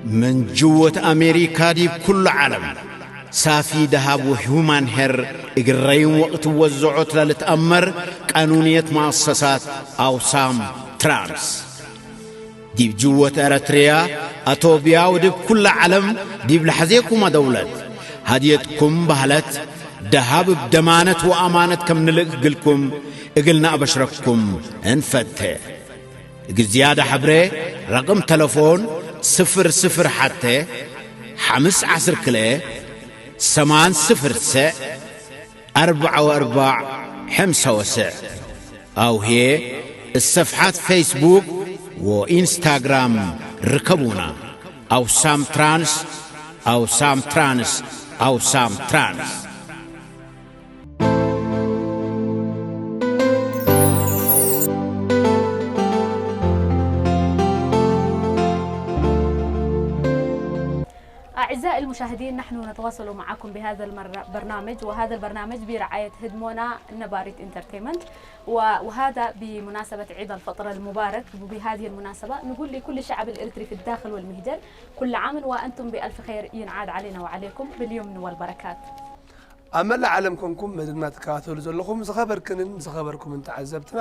من جوة أمريكا ديب كل عالم، ሳፊ ደሃብ ወሁማን ሄር እግረይን ወቕት ወዘዖት ለልትአመር ቀኑንየት መአሰሳት አውሳም ትራንስ። ዲብ ጅወት ኤረትርያ፣ አቶብያ ወዲብ ኩለ ዓለም ዲብ ለሐዜኩመ ደውለት፣ ሀድየትኩም ባህለት፣ ደሃብ እብ ደማነት ወአማነት ከም ንልእክ እግልኩም፣ እግል ነአበሽረኩም እንፈቴ። እግል ዝያዳ ሐብሬ፣ ረቅም ተለፎን፣ ስፍር ስፍር ሐቴ፣ ሐምስ ዐስር ክልኤ፣ ሰማን ስፍር ሰዕ፣ አርበዓ ወአርበዕ ሐምሳ ወሰዕ። አው ህዬ እሰፍሓት ፌስቡክ ወኢንስታግራም ርከቡና። አውሳም ትራንስ፣ አውሳም ትራንስ፣ አውሳም ትራንስ። أعزائي المشاهدين، نحن نتواصل معكم بهذا البرنامج، وهذا البرنامج برعاية هدمونا نباريت انترتينمنت، وهذا بمناسبة عيد الفطر المبارك. وبهذه المناسبة نقول لكل الشعب الإريتري في الداخل والمهجر: كل عام وأنتم بألف خير، ينعاد علينا وعليكم باليمن والبركات. ኣብ መላእ ዓለም ኮንኩም መደብና ትከታተሉ ዘለኹም ዝኸበርክንን ዝኸበርኩምን ተዓዘብትና፣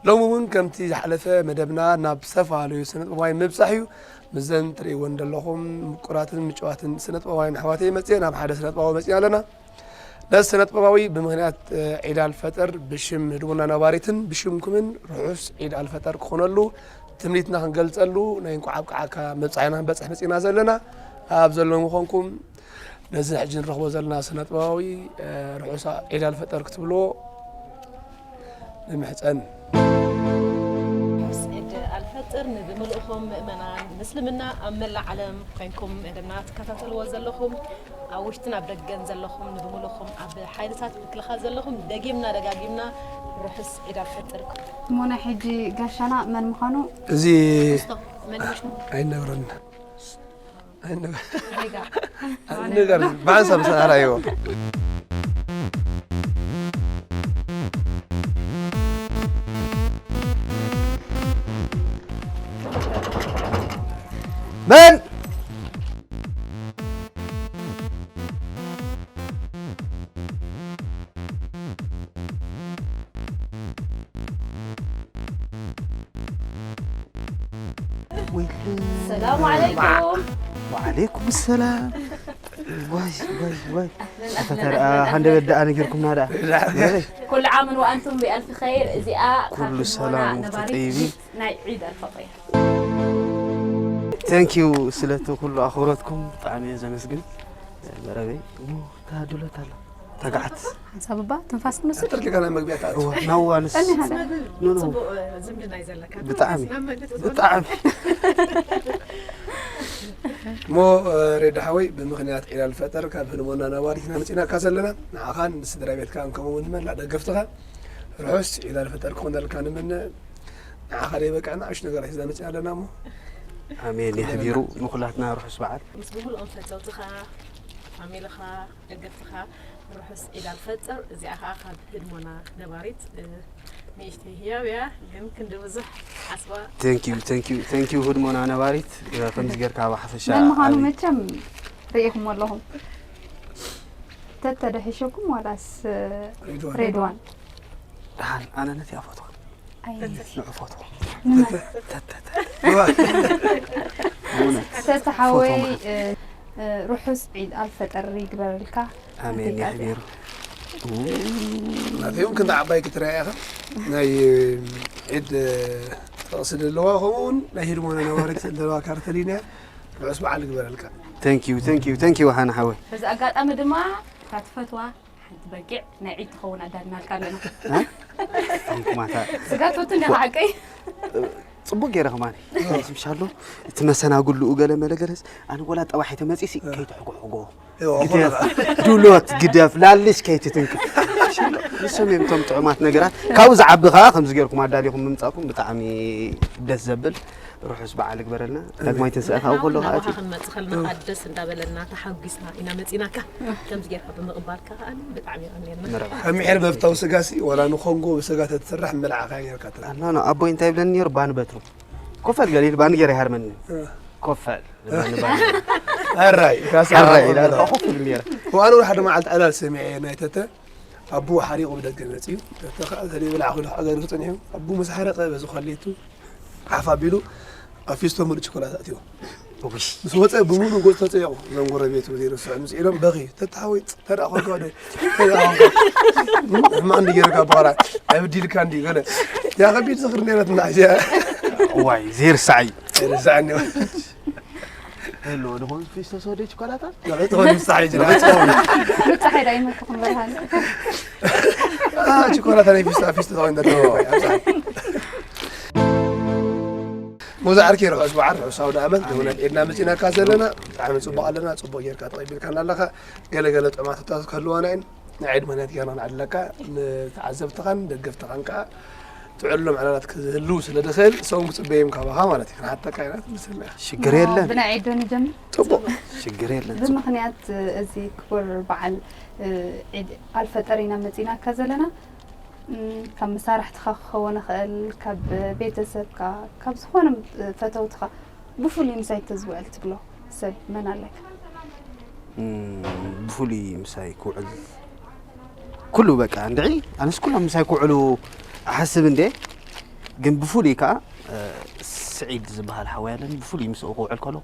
ሎሚ እውን ከምቲ ዝሓለፈ መደብና ናብ ዝተፈላለዩ ስነጥበባውያን ምብጻሕ እዩ። ምስዘን ትርእይወን ዘለኹም ምቁራትን ምጭዋትን ስነጥበባውያን ኣሕዋተይ መጺኤ ናብ ሓደ ስነጥበባዊ መጺና ኣለና። ነዚ ስነጥበባዊ ብምኽንያት፣ እ፣ ዒድ ኣልፈጥር ብሽም ህድሞና ነባሪትን ብሽምኩምን ርሑስ ዒድ ኣልፈጠር ክኾነሉ ትምኒትና ክንገልጸሉ ናይ እንቋዕ ኣብቅዓካ መብጻሕና ክንበጽሕ መጺና ዘለና። ኣብ ዘለኹም ኮንኩም ነዚ ሕጂ ንረኽቦ ዘለና ስነጥበባዊ፣ እ፣ ርሑስ ዒድ ኣልፈጠር ክትብልዎ ንምሕጸን። ርሑስ ዒድ ኣልፈጥር ንብምልእኹም ምእመናን ምስልምና ኣብ መላእ ዓለም ኮይንኩም መደብና ትከታተልዎ ዘለኹም፣ ኣብ ውሽጥን ኣብ ደገን ዘለኹም፣ ንብምልእኹም ኣብ ሓይልታት ምክልኻል ዘለኹም፣ ደጊምና ደጋጊምና ርሑስ ዒድ ኣልፈጥር። እሞ ናይ ሕጂ ጋሻና መን ምዃኑ? እዚ ክስቶ፣ መን ይመስለኩም? ኣይነግረና። ንገር፣ ብሓንሳብ ሰራራይዎ። መን? ሰላም ዓለይኩም። ወዓለይኩም ሰላም። ዋይ፣ ዋይ፣ ዋይ። ተተርኣ ሃንደበት ደኣ ነጊርኩምና ደኣ። ኩሉ ዓምን ወኣንቱም ብኣልፊ ኸይር። እዚኣ ካብ ኩሉ ህድሞና ሰላም ነባሪት ወጠይቢ። ናይ ዒድ ኣልፈጥር እያ። Thank you ስለቲ ኩሉ ኣኽብሮትኩም ብጣዕሚ እየ ዘመስግን። መረበይ እሞ እታ ድሎት ኣላ ተጋዓት። ሓንሳብ እባ ትንፋስ ክንወስድ። ሕጥር ሊካ ናይ መግቢያ ተኣቱ። እዋ፣ ናዋ ንስ-፣ እኒሃ። ኖ፣ ኖ። ጽቡቕ፣ እ፣ ዝምድና እዩ ዘለካ። ብጣዕሚ፣ ናብ መግቢ ትወስድ። ብጣዕሚ። እሞ፣ እ፣ ሬዲ ሓወይ፣ ብምኽንያት ዒድ ኣልፈጠር ካብ ህድሞና ነባሪትና መጺናካ ዘለና፣ ንዓኻን ንስድራ ቤትካን ከምኡ እውን ንመላእ ደገፍትኻ ርሑስ ዒድ ኣልፈጠር ክኾነልካ ንምነ። ንዓኻ ደይ በቃ ንኣሽቱ ነገራት ሒዝና መጺና ኣለና እሞ። ኣሜን የሕቢሩ ንኹላትና ርሑስ በዓል። ምስ ብምልኦም ፈተውትኻ፣ ፋሚልኻ፣ ደገፍትኻ ርሑስ ዒድ ኣልፈጥር። እዚኣ ኸዓ ካብ ህድሞና ነባሪት፣ እ፣ ንእሽተይ ህያብ እያ፣ ግን ክንዲ ብዙሕ ዓጽዋ። Thank you፣ thank you፣ thank you ህድሞና ነባሪት፣ እ፣ ከምዚ ጌርካ ብሓፈሻ መን ምዃኑ ዓቢ መቸም ርኢኹሞ ኣለኹም። ተተደሒሸኩም ዋላስ ሬድዋን? ሬድዋን። ደሓን፣ ኣነ ነቲ እያ ፈትዋ። ኣይ። ንዑ ፈትዋ። ንመን? ተተተ። ተተ ሓወይ፣ ፈትዋ መዓት። እ፣ እ፣ ርሑስ ዒድ ኣልፈጠር ይግበረልካ። ኣሜን ኣንቲካ እዚኣ። የሕቢሩ። ናተይ እውን ክንዲ ዓባይ ክትረኣ ኢኻ። ናይ ዒድ ጥቕሲ ዘለዋ፣ ከምኡ እውን ናይ ህድሞና ነባሪት ዘለዋ ካርተሊን እያ። ርሑስ በዓል ይግበረልካ። Thank you፣ thank you፣ thank you፣ ሃና ሓወይ። በዚ ኣጋጣሚ ድማ እታ ትፈትዋ ሓንቲ በጊዕ ናይ ዒድ ትኸውን ኣዳልናልካ ኣለና። እ? ኣንኩማታ። ስጋ ትፈቱ እንዲኻ ሓቀይ? ጽቡቅ ገይረ ከማን። ከምዚ ምሻሎ፣ እቲ መሰናግልኡ ገለ መለ ገለስ፣ ኣነ ወላ ጠባሕ ተመጺሲ፣ እወ። ከይትሕጎሕጎ። እወ፣ ግደፍ፣ ኮነ። ዱሎት፣ ግደፍ፣ ላልሽ ከይትትንክ። ንሶም እዮም እቶም ጥዑማት ነገራት። ካብኡ ዝዓቢ ከኣ ከምዚ ገይርኩም ኣዳሊኹም ምምጻእኩም ብጣዕሚ ደስ ዘብል። ርሑስ በዓል ይግበረልና። ኣሜን። ዳግማይ ትንሳኤ ካብኡ ከሎ ንሕና ከኣ እቲ ናባኻ ክንመጽእ ከለና ከኣ ደስ እንዳበለና ተሓጒስና ኢና መጺናካ። ከምዚ ጌርካ ብምቕባልካ ከኣ ብጣዕሚ የቐንየልና። መርሓባ። ካብ ምሒር መፍታው ስጋሲ፣ ዋላ ንኮንጎ ብስጋ ተትስራሕ ምልዓኻ ጌርካ ትላ። ኣላ፣ ኖ፣ ኣቦይ እንታይ ይብለኒ ነይሩ? ባኒ በትሩ። ኮፈል ገሊል ባኒ ጌረ ይሃርመኒ። እ። ኮፈል ኣራይ ካሳ ኣራይ ኢላ ኮፍ ኢሉ ነይረ። ዋኑ ሓደ መዓልቲ ዕላል ሰሚዐ ናይ ተተ ኣቡ ሓሪቑ ብደገ መፅዩ። ተተ ከዓ ዘለ ብላዕ ክሉ ሓገር ክፅንሑ ኣቡ ምስ ሓረቐ በዚ ኳሌቱ ሓፍ ኣቢሉ ኣብ ፊስቶ ሙሉእ ቸኮላት ኣእትዎ። ምስ ወፀ ብሙሉእ ገፁ ተፀይቑ። እዞም ጎረቤቱ ዘይርስዖ ምስ ኢሎም በኺ ተተሓወይ ተዳ ኮንካ ዶ ተዳ ኮንካ ሕማ እንዲ ገይርካ በኋላ ኣብዲልካ እንዲ ገለ ያ ከቢድ ዝኽሪ ነይረትና እዚኣ ዋይ ዘይርሳዕ እዩ። ርሳዕኒ ሄሎ ድኾን ፊስቶ ሰወደ ቸኮላታ ትኾን ምሳሕ ይጅራ ብፀሓይ ዳይመትኩም ብርሃን ቸኮላታ ናይ ፊስታ ፊስታ ትኾን ደለዎ ሙዛ ዓርኪ ርሑስ በዓል ርሑስ ኣውደ ኣመት ንውነት ኤድና መፂናካ ዘለና ብጣዕሚ ፅቡቅ ኣለና። ፅቡቅ ጌርካ ተቐቢልካና ኣለካ። ገለገለ ጥዑማት ሕቶታት ክህልዋና እየን። ናይ ዒድ ምክንያት ጌርና ንዓድለካ። ንተዓዘብትኻን ደገፍትኻን ከዓ ትዕሎም ዕላላት ክህልው ስለ ድኽእል ሰውን ክፅበዮም ካባኻ ማለት እዩ። ክንሓተካ ኢና ትምልሰልና ኢኻ። ሽግር የለን ብናይ ዒድ ዶ ንጀምር? ፅቡቅ ሽግር የለን ብምኽንያት እዚ ክቡር በዓል ዒድ ኣልፈጠር ኢና መፂናካ ዘለና። እም፣ ካብ መሳርሕትኻ ክኸውን ይኽእል፣ ካብ ቤተሰብካ፣ ካብ ዝኾነ ፈተውትኻ ብፍሉይ ምሳይ ተዝውዕል ትብሎ ሰብ መን ኣለካ? እም፣ ብፍሉይ ምሳይ ክውዕል ኩሉ በቃ እንድዒ ኣነስ ኩሎም ምሳይ ክውዕሉ ኣሓስብ እንዴ። ግን ብፍሉይ ከዓ እ፣ ስዒድ ዝበሃል ሓወይ ኣለኒ ብፍሉይ ምስኡ ክውዕል ከሎ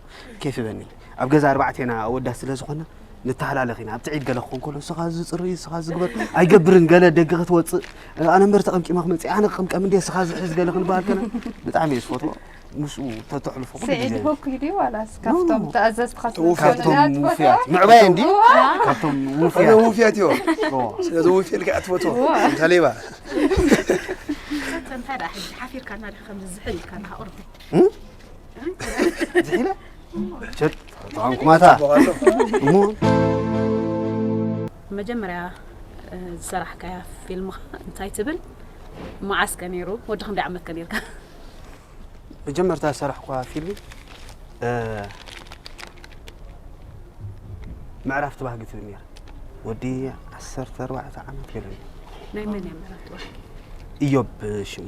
ኬፍ ይበኒ። ኣብ ገዛ ኣርባዕቴና ኣወዳት ስለ ዝኾና ንተሓላለኽ ኢና። ኣብቲ ዒድ ገለ ክኾን ከሎ ንስኻ እዚ ፅሪ ንስኻ እዚ ግበር ኣይገብርን ገለ ደገ ክትወፅእ ኣነ እምበር ተቐምቂመ ክመፅእ ኣነ ክቕምቀም እንዴ ንስኻ እዚ ሕዝ ገለ ክንበሃል ከና ብጣዕሚ እየ ዝፈትዎ። ምስኡ ተተሕልፎ ኩሉ ስዒድ ግዜ ሆክ ይዲ ዋላስ ካብቶም ተኣዘዝትኻ ተወፍያ- ካብቶም ውፍያት ምዕባይ እንዲ ካብቶም ኣነ ውፍያት ውፍያት እዮ ኦ፣ ስለዚ ውፍየ ልክዕ ኣትፈትዎ እንታ ሌባ እንታይ ደኣ ሕጂ ሓፊርካና ዲኻ ከምዚ ዝሕል ኢልካና ኣቑርቢ ዝሒለ ሸጥ ተቐምኩማታ እሞ መጀመርያ እ፣ ዝሰራሕካያ ፊልምኻ እንታይ ትብል መዓስ ከ ነይሩ ወዲ ክንደይ ዓመት ከ ነይርካ መጀመርታ ዝሰራሕኳ ፊልም እ፣ ምዕራፍ ትባህጊ ትብል ነይራ ወዲ ዓሰርተ ኣርባዕተ ዓመት ገለ እዩ። ናይ መን እያ ምዕራፍ ትባህጊ እዮብ ሽሙ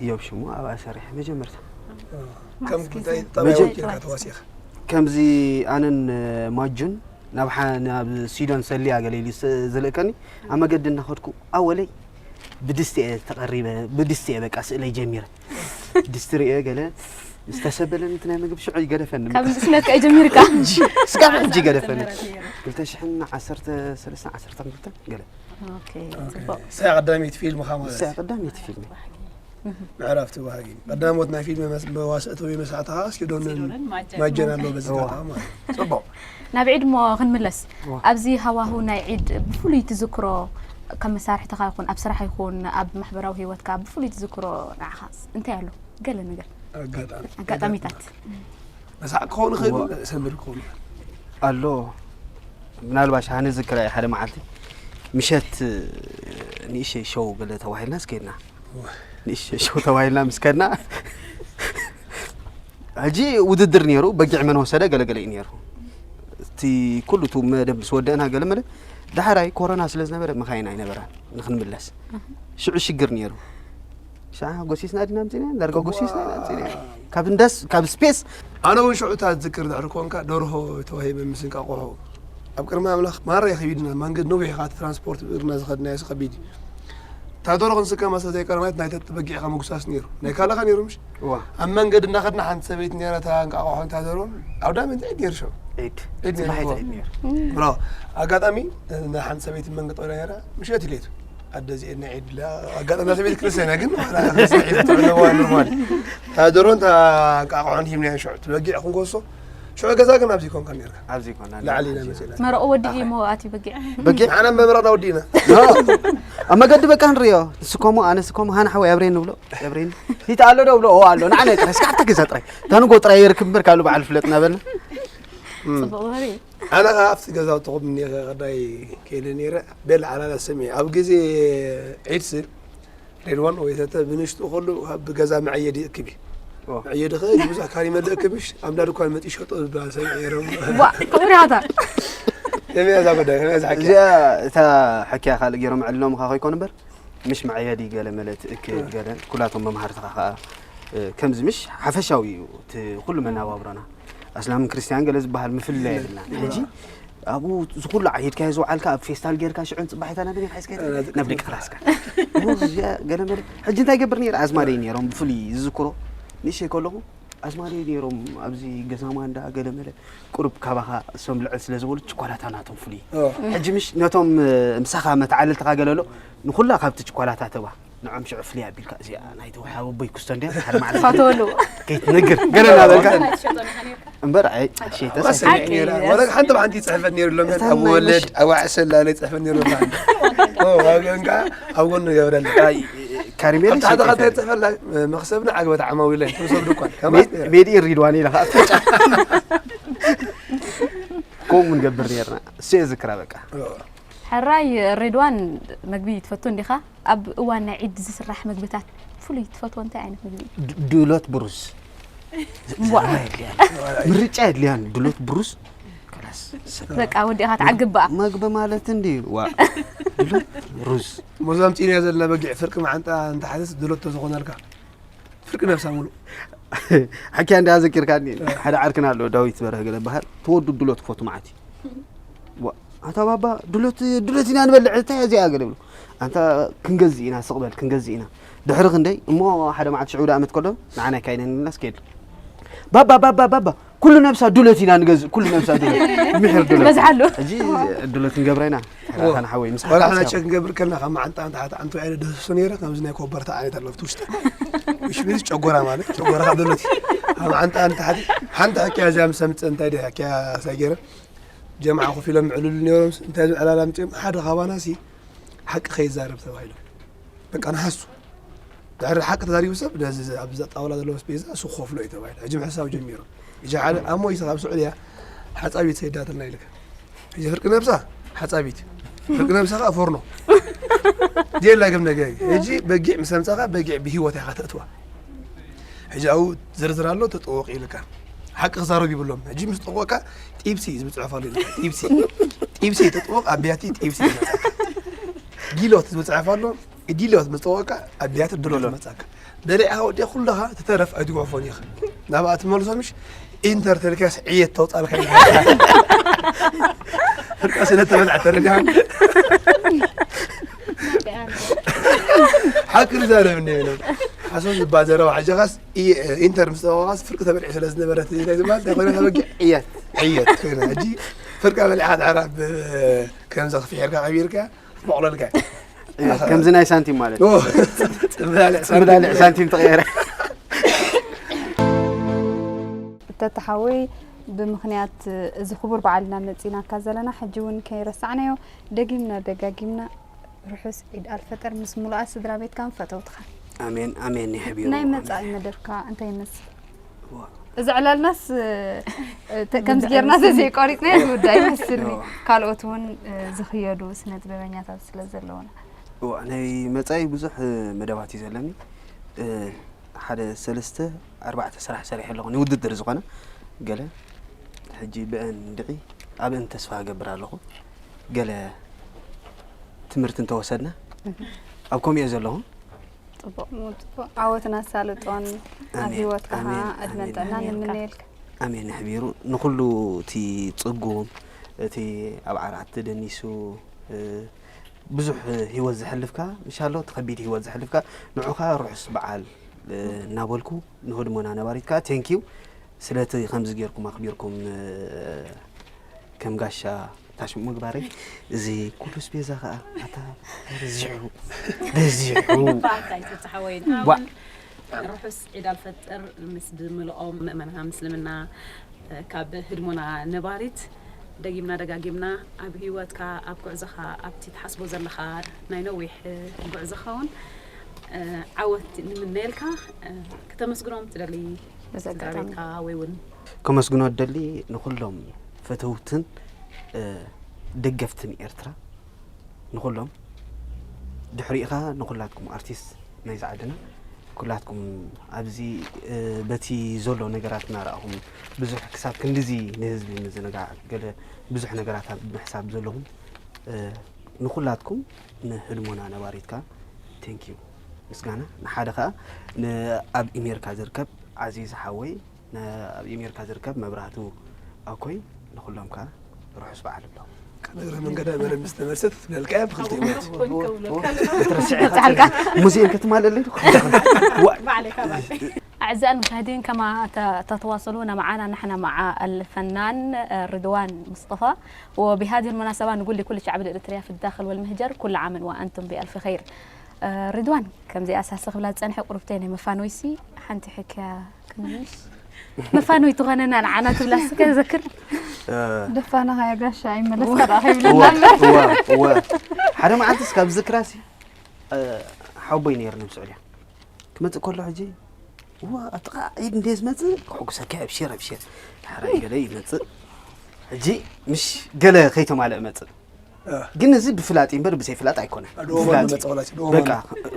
እዮብ ሽሙ ኣብኣ ሰሪሐ መጀመርታ ከም ጉዳይ መጀ- ጠባይ ወኪልካ ተዋሲኻ ከምዚ ኣነን ማጁን ናብ ሓ- ናብ ሲዶን ሰልያ ገለ ኢሉ ስ- ዝልእከኒ ኣብ መገዲ እናኸድኩ ኣወለይ ብድስቲ እየ ተቐሪበ ብድስቲ እየ በቃ ስእለይ ጀሚረ ድስቲ ርእየ ገለ ዝተሰበለኒ እቲ ናይ ምግብ ሽዑ ይገደፈኒ ካብ ንእስነትካ እዩ ጀሚርካ ስጋብ ሕጂ ይገደፈኒ ክልተ ሽሕን ዓሰርተ ሰለስተ ዓሰርተ ክልተ ገለ ኦኬ፣ ፅቡቅ ሳያ ቀዳሚት ፊልምኻ ማለት ንሳ ቀዳመይቲ ፊልም ምዕራፍ ትባሃጊ ቀዳሞት ናይ ፊልም መስ- መዋስእቲ ወይ መሳዕትኻ ሲዶንን ሲዶንን ማጀን። ማጀን ኣሎ በዚ ጋጣ ማለት እዩ። ፅቡቅ ናብ ዒድ ሞ ክንምለስ ዋ። ኣብዚ ሃዋሁ ናይ ዒድ ብፍሉይ ትዝክሮ ከም መሳርሕትኻ ይኹን ኣብ ስራሕ ይኹን ኣብ ማሕበራዊ ህይወትካ ብፍሉይ ትዝክሮ ንዓኻ እንታይ ኣሎ ገለ ነገር ኣጋጣሚ ኣጋጣሚታት መሳዕ ክኸውን ይኽእል ሰምር ክኸውን ይኽእል ኣሎ ምናልባሽ ሃነ ዝክራ ሓደ መዓልቲ ምሸት ንእሸ ሸው ገለ ተባሂልና ስከድና ንእሸ ሸው ተባሂልና ምስ ከድና ሕጂ ውድድር ነይሩ በጊዕ መን ወሰደ ገለገለ እዩ ነይሩ እቲ ኩሉ እቲ መደብ ምስ ወደእና ገለ መለ ዳሕራይ ኮሮና ስለ ዝነበረ መኻይን ኣይነበራን ንክንምለስ ሽዑ ሽግር ነይሩ ሻዓ ጎሲስና ዲና ምፅና ዳርጋ ጎሲስና ኢና ምፅና ካብ እንዳስ ካብ ስፔስ ኣነ እውን ሽዑ እታ ዝዝክር ድሕሪ ኮንካ ደርሆ ተዋሂበ ምስ እንቃቆሖ ኣብ ቅድሚ ኣምላኽ ማራ ይኸይድና መንገድ ነዊሕ ኢኻ እቲ ትራንስፖርት ብእግርና ዝኸድናዮ ከቢድ እዩ እታ ደርሆ ክንስከማ ስለ ዘይቀረማት ናይ ተትበጊዕካ ምጉሳስ ነይሩ ናይ ካልኻ ነይሩ ምሽ እዋ ኣብ መንገድ እናኸድና ሓንቲ ሰበይቲ ነይራ እታ እንቃቆሖ እንታ ደርሆ ኣውዳሚ እንታይ ነይሩ ሽዑ ዒድ ዒድ ነይሩ ፅባሒት እኮ። ዒድ ነይሩ ብራው ኣጋጣሚ ንሓንቲ ሰበይቲ መንገድ ጠውላ ነይራ ምሸት ኢሌቱ ኣደ እዚኤ ናይ ዒድ ኢላ ኣጋጣሚ እዛ ሰበይቲ ክርስትያን እያ ግን ዋላ ክርስትያን ዒድ ትብሎ እዋ ኖርማል እታ ደርሆን እታ እንቃቆሖን ሂብናዮ ሽዑ እቲ በጊዕ ክንጎሶ ሽዑ ገዛ ግን ኣብዚ ኮንካ ነይርካ ኣብዚ ኮና ላዕሊ ኢና መፂና መረቑ ወዲኡ እሞ ኣትዩ በጊዕ በጊዕ ንዓና መምረቕና ወዲእና ኣብ መገዲ በቃ ንሪኦ ንስከሙ ኣነ ስከሙ ሃን ሓወይ ኣብሬን ንብሎ ኣብሬን ሂት ኣሎ ዶ ብሎ ኦ ኣሎ ንዓነ ጥራይ እስካ ኣብታ ገዛ ጥራይ እታ ንጎ ጥራይ የርክብ እምበር ካልእ በዓል ፍለጥ እናበልና ፅቡቅ ባህሪ እዩ ኣነ ከዓ ኣብቲ ገዛውትኹም እኒአ ቀዳይ ከይደ ነይረ ቤል ዓላላ ሰሚዐ ኣብ ግዜ ዒድሲ ሬድዋን ወይ ተተ ብንሽጡ ከሉ ብገዛ መዐየዲ ይእክብ እዩ ኦ። መዐየዲ ከ ብዙሕ ካሪ መልእ እክብሽ ኣብ እንዳ ድኳን መጥ ይሸጦ ዝበሃል ሰሚዐ ነይረ ዋ ክቡር ያታ ከመይ እዛ ጉዳይ ከመይ እዛ ሓቂ እዚኣ እታ ሕክያ ካልእ ገይሮም ዕልሎምኻ ኮይኮኑ እምበር ምሽ መዐየዲ ገለ መለ ትእክብ ገለ ኩላቶም መምሃርትኻ ከዓ ከምዚ ምሽ ሓፈሻዊ እዩ እቲ ኩሉ መናባብሮና። ኣስላምን ክርስትያን ገለ ዝበሃል ምፍልላይ የብልና። ሕጂ ኣብኡ ዝኹሉ ዓሂድካዮ ዝወዓልካ ኣብ ፌስታል ጌርካ ሽዑን ጽባሒታ ናበይ ጌርካ ሒዝካ ናብ ደቂ ክላስካ። እዚኣ ገለ መለ ሕጂ እንታይ ገብር ነይረ ኣዝማደይ ነይሮም ብፍሉይ ዝዝክሮ ንእሽተይ ከለኹ ኣዝማደይ ነይሮም ኣብዚ ገዛ ማንዳ ገለ መለ ቁሩብ ካባኻ እሶም ልዕል ስለ ዝበሉ ችኳላታ ናቶም ፍሉይ። ሕጂ ምሽ ነቶም ምሳኻ መተዓለልትኻ ገለሎ ንኹላ ካብቲ ችኳላታ ተባ ንዖም ሽዑ ፍልይ ኣቢልካ እዚኣ ናይ ተወሓበቦይ ክስቶ እንድያ ሓደ መዓልቲ ፋተወሉ። ከይትነግር ገለ እናበልካ እምበር ኣይ ሸይተ ወላ ሓንቲ ብሓንቲ ይፅሕፈት ነይሩ ሎም ኣብ ወለድ ኣብ ዓሰላ ላይ ፅሕፈት ነይሩ ዋገንካ ኣብ ጎኑ ገብረለ ካሪሜ ኣብ ታሕቲ ካታ ይፅሕፈላ መክሰብና ዓግበት ዓማዊለ ሰብ ድኳን ሜድ ኢን ሪድዋን ኢለ ከዓ ከምኡ ንገብር ነርና እሱ የዝክራ በቃ ሕራይ ሬድዋን መግቢ ትፈቱ እንዲኻ ኣብ እዋን ናይ ዒድ ዝስራሕ መግብታት ፍሉይ ትፈትዎ እንታይ ዓይነት ምግቢ እዩ? ድ- ድሎት ብሩዝ ዘረባ የድልያን ምርጫ የድልያን ድሎት ብሩዝ ከላስ ሰብ በቃ ወዲእኻ ትዓግብ በኣ መግቢ ማለት እንዲ ዋ ድሎት ሩዝ ሞዛም ፂንያ ዘለና በጊዕ ፍርቂ መዓንጣ እንተሓዘስ ድሎት ተዝኾነልካ ፍርቂ ነብሳ ሙሉእ ሓኪያ እንዳ ዘኪርካኒ ሓደ ዓርክና ኣሎ ዳዊት በረህ ገለ በሃል ተወዱ ድሎት ክፈቱ መዓት እዩ ኣታ ባባ ድሎት ድሎት ኢና ንበልዕ እንታይ እዚኣ ገለ ብሎ ኣንታ ክንገዝእ ኢና ስቕ በል ክንገዝእ ኢና ድሕሪ ክንደይ እሞ ሓደ መዓልቲ ሽዑ ዓመት ከሎ ንዓና ካይነን ኢልናስ ከየድሉ ባባ ባባ ባባ ኩሉ ነብሳ ድሎት ኢና ንገዝእ ኩሉ ነብሳ ድሎት ምሕር ድሎት በዝሓሉ ሕጂ ድሎት ንገብራ ኢና ተራኸን ሓወይ ምስ ወላ ሓና ሓሳብ ቸክ ክንገብር ከለና ካብ መዓንጣ ንታሕቲ ኣንተ ያለ ደስሶ ነይረ ከምዚ ናይ ኮበርታ ዓይነት ኣሎ ኣብቲ ውሽጢ ውሽሚዝ ጨጎራ ማለት ጨጎራ ካብ ድሎት ካብ መዓንጣ ንታሕቲ ሓንቲ ሕክያ እዚኣ ምስ ኣምፅእ እንታይ ደ ሕክያ ሳይ ገይረ ጀምዓ ኮፍ ኢሎም ምዕልሉ ነይሮም እንታይ ዝዕላል ኣምፅኦም ሓደ ካባና ሲ ሓቂ ከይዛረብ ተባሂሎም በቃ ንሓሱ ድሕሪ ሓቂ ተዛሪቡ ሰብ ነዚ ኣብዚ ጣውላ ዘለዎ ስፔዛ እሱ ክኸፍሎ እዩ ተባሂሉ ሕጂ ምሕሳብ ጀሚሮም ሕጂ ሓደ ኣሞ ይስኻ ኣብ ስዑድያ ሓፃቢት ሰይዳትልና ኢልካ ሕጂ ፍርቂ ነብሳ ሓፃቢት ፍርቂ ነብሳ ከዓ ፎርኖ ዴላ ግብ ነገ ሕጂ በጊዕ ምስ ኣምፃኻ በጊዕ ብሂወት ኢኻ ተእትዋ ሕጂ ኣብኡ ዝርዝር ኣሎ ተጠወቕ ኢልካ ሓቂ ክዛረብ ይብሎም ሕጂ ምስ ጠወቅካ ጢብሲ ዝብል ፅሑፍ ኣሎ ኢልካ ጢብሲ ጢብሲ ተጠወቅ ኣብ ቢያቲ ጢብሲ ይመፃካ ጊሎት ዝብል ፅሑፍ ኣሎ ጊሎት ምስ ጠወቅካ ኣብ ቢያቲ ድሎት ይመፃካ በሊዕኻ ወዲያ ኩልኻ ትተረፍ ኣይትጉሕፎን ኢኻ ናብኣ ትመልሶ ምሽ ኢንተር ተልካስ ዕየት ተውፃልካ ፍርቃ ስለ ተበልዓ ተረዲኻ ሓቂ ንዛረብ እንደ ሓሶት ዝበሃል ዘረባ ሓጀኻስ ኢንተር ምስ ተዋጋስ ፍርቂ ተበልዒ ስለ ዝነበረት እንታይ ዝበሃል እንታይ ኮይና ተበጊዕ ዕየት ዕየት ኮይና ሕጂ ፍርቃ በሊዕኻ ድሕራ ከምዚ ክፍሒርካ ከቢርካ በቕለልካ ከምዚ ናይ ሳንቲም ማለት እዩ። ጽምብላልዕ ሳንቲም ሳንቲም ተቐየረ። ተተሓወይ ብምኽንያት እዚ ክቡር በዓልና መጺናካ ዘለና ሕጂ እውን ከይረሳዕናዮ ደጊምና ደጋጊምና ርሑስ ዒድ ኣልፈጠር ምስ ሙሉኣት ስድራ ቤትካን ፈተውትኻን። ኣሜን ኣሜን የሕቢሩ። ናይ መጻኢ መደብካ እንታይ ይመስል? እዚ ዕላልናስ ከምዚ ጌርና ዘዘይቋሪፅና ዝውዳ ይመስልኒ ካልኦት እውን ዝኽየዱ ስነ ጥበበኛታት ስለ ዘለውና ናይ መፃኢ ብዙሕ መደባት እዩ ዘለኒ ሓደ ሰለስተ ኣርባዕተ ስራሕ ሰሪሐ ኣለኹ ንውድድር ዝኾነ ገለ ሕጂ ብአን ድዒ ኣብአን ተስፋ እገብር ኣለኹ ገለ ትምህርቲ እንተወሰድና ኣብ ከምኡ እየ ዘለኹ ፅቡቅ ዓወትን ኣሳልጦን ኣብ ኣሜን፣ ህይወትካ ከዓ ኣሜን፣ ዕድመን ኣሜን፣ ጥዕናን ኣሜን። ንምነየልካ ኣሜን ኣሕቢሩ ንኩሉ እቲ ፅጉም እቲ ኣብ ዓራት ተደኒሱ እ፣ ብዙሕ ህይወት ዘሕልፍካ እንሻሎ እቲ ከቢድ ህይወት ዘሕልፍካ ንዑኻ ርሑስ በዓል እ፣ እናበልኩ ንህድሞና ነባሪትካ ቴንኪዩ ስለቲ ከምዚ ጌርኩም ኣኽቢርኩም እ፣ ከም ጋሻ ታሽሙ ምግባረይ እዚ ኩሉ ስፔዛ ከዓ ኣታ በዚሑ በዚሑ ባካ ይትብፅሓወይን ዋ ኣሁን ርሑስ ዒድ ኣልፈጥር ምስ ብምልኦም ምእመናና ምስልምና ካብ ህድሞና ነባሪት ደጊምና ደጋጊምና ኣብ ህይወትካ ኣብ ጉዕዞኻ ኣብቲ ትሓስቦ ዘለኻ ናይ ነዊሕ ጉዕዞኻ እውን ዓወት ንምነየልካ ክተመስግኖም ትደሊ በዚ ኣጋጣሚ ስድራቤትካ ወይ እውን ከመስግኖ ደሊ ንኹሎም ፈተውትን ደገፍትን ኤርትራ ንኹሎም ድሕሪኡ ኸዓ ንኹላትኩም ኣርቲስት ናይዚ ዓድና ኩላትኩም ኣብዚ በቲ ዘሎ ነገራት እናረኣኹም ብዙሕ ክሳብ ክንድዚ ንህዝቢ ምዝንጋዕ ገለ ብዙሕ ነገራት ኣብ ምሕሳብ ዘለኹም ንኹላትኩም ንህድሞና ነባሪትካ thank you ምስጋና ንሓደ ከኣ ኣብ ኣሜሪካ ዝርከብ ዓዚዝ ሓወይ፣ ኣብ ኣሜሪካ ዝርከብ መብራህቱ ኣኮይ፣ ንኹሎም ከኣ ርሑስ በዓል እብሎም። እግረ መንገዳ መረ ምስ ተመልሰት ትብለልካ እያ ብክልተ ይወት። ሙዚየም ክትማለለይ أعزائي المشاهدين، كما تتواصلون معنا، نحن مع الفنان رضوان مصطفى، وبهذه المناسبة نقول لكل شعب الإريتريا في الداخل والمهجر: كل عام وأنتم بألف خير. ሪድዋን፣ ከምዚኣ ሳስ ክብላ ዝጸንሐ ቁርብተይ ናይ መፋኖይሲ ሓንቲ ሕክያ ክንምሽ መፋኖይ ትኾነና ንዓና ትብላ እስከ ዘክር። ደፋና ሃያ ጋሻ ኣይመለስካ ደኣ ከይብለና እዋ እምበር። እዋ እዋ ሓደ መዓልትስ ካብ ዝክራሲ ሓቦይ ነይርኒ ኣብ ስዑድያ ክመጽእ ከሎ ሕጂ እዋ ኣብቲ ቃ ዒድ እንደ ዝመጽእ ክሕጉሰካ ኣብሽር ኣብሽር ሓራይ ገለ ይመጽእ ሕጂ ምሽ ገለ ከይተማልአ መጽእ ግን እዚ ብፍላጥ እምበር ብዘይ ፍላጥ ኣይኮነን። ዶማ ብፍላጥ። መጸ ወላሲ ዶማ በቃ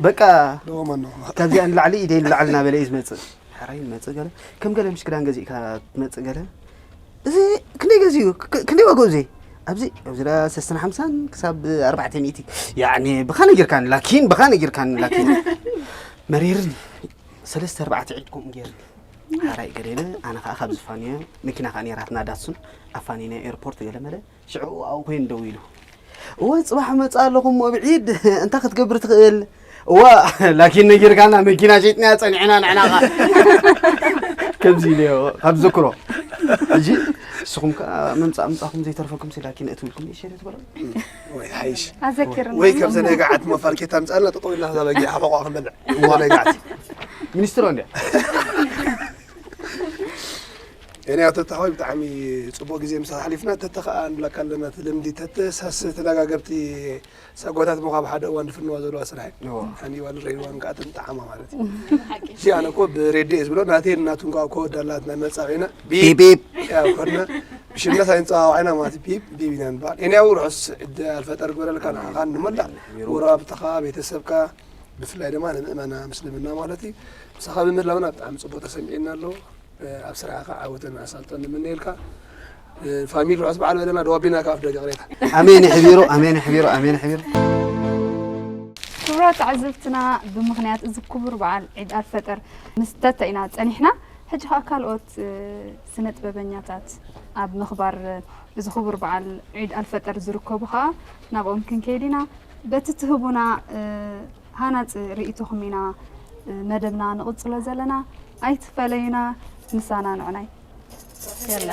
በቃ ዶማ ነው። ካብዚኣ ንላዕሊ ኢደይ ንላዕሊ እናበለ እዩ ዝመጽእ። ሕራይ ይመጽእ ገለ ከም ገለ ምሽ ክዳን ገዚእካ ትመጽእ ገለ እዚ ክንደይ ገዚኡ ክ- ክንደይ ዋግኡ እዚ ኣብዚ ኣብዚ ዳ ሰለስተን ሓምሳን ክሳብ ኣርባዕተ ሚእቲ ያኒ ብኻ ነጊርካን ላኪን ብኻ ነጊርካን ላኪን መሪርኒ ሰለስተ ኣርባዕተ ዒድ ከምኡ ገይርኒ ሓራይ ገለ ኢለ ኣነ ከዓ ካብ ዝፋንዮ መኪና ከዓ ነይራትና ዳትሱን ኣፋኒና ኤርፖርት ገለ መለ ሽዑ ኣብኡ ኮይኑ ደው ኢሉ እወ ፅባሕ መፅእ ኣለኹ እሞ ብዒድ እንታይ ክትገብር ትኽእል እዋ ላኪን ነጊርካና መኪና ሸይጥናያ ፀኒዕና ንዕና ከዓ ከምዚ ኢለ ካብ ዝክሮ ሕጂ ንስኹም ከዓ ምምፃእ ምፃኹም ዘይተርፈኩም ሲ ላኪን እትብልኩም ይሸለ ትበሎ ወይ ሓይሽ ኣዘኪርና ወይ ከምዚ ናይ ገዓት መፋርኬታ ምፃልና ጠጠው ኢልና ከዛ በጊዕ ሓቆቋ ክንበልዕ እዋ ናይ ገዓት ሚኒስትሮ እንዲያ እኔ ኣቶ ተሓወይ ብጣዕሚ ፅቡቅ ግዜ ምሳኻ ሓሊፍና ተተ ከዓ ንብለካ ኣለና እቲ ልምዲ ተተ ሳስ ተደጋገብቲ ሰጎታት ምኳ ኣብ ሓደ እዋን ድፍንዋ ዘለዋ ስራሕ እዩ ሓኒዋ ንረይዋን ከዓ ትንጠዓማ ማለት እዩ እዚ ኣነ እኮ ብሬድዮ ዝብሎ ናተይ ናቱን ከዓ ኮወድ ኣላት ናይ መፃዊዕና ቢብ ቢብ ያው ኮድና ብሽምና ሳይንፀዋዋዕና ማለት ቢብ ቢብ ኢና ንበሃል እኔ ያው ርሑስ ዕድ ኣልፈጠር ግበረልካ ንዓኻን ንመላእ ጎረባብትኻ ቤተሰብካ ብፍላይ ድማ ንምእመና ምስልምና ማለት እዩ ምሳኻ ብምህላውና ብጣዕሚ ፅቡቅ ተሰሚዕና ኣለዎ ኣብ ስራሕኻ ዓወትን ኣሳልጦን ንምነየልካ ፋሚሊ ርሑስ በዓል በለና ደዋቢና ካብ ደቂ ቅሬታ ኣሜን ይሕቢሩ ኣሜን ይሕቢሩ ኣሜን ይሕቢሩ ክቡራት ተዓዘብትና ብምኽንያት እዚ ክቡር በዓል ዒድ ኣልፈጠር ምስ ተተ ኢና ጸኒሕና ሕጂ ከዓ ካልኦት ስነ ጥበበኛታት ኣብ ምኽባር እዚ ክቡር በዓል ዒድ ኣልፈጠር ዝርከቡ ከዓ ናብኦም ክንከይድ ኢና በቲ ትህቡና ሃናፂ ርእይቶኹም ኢና መደብና ንቕፅሎ ዘለና ኣይትፈለዩና ምሳና ንዕናይ የላ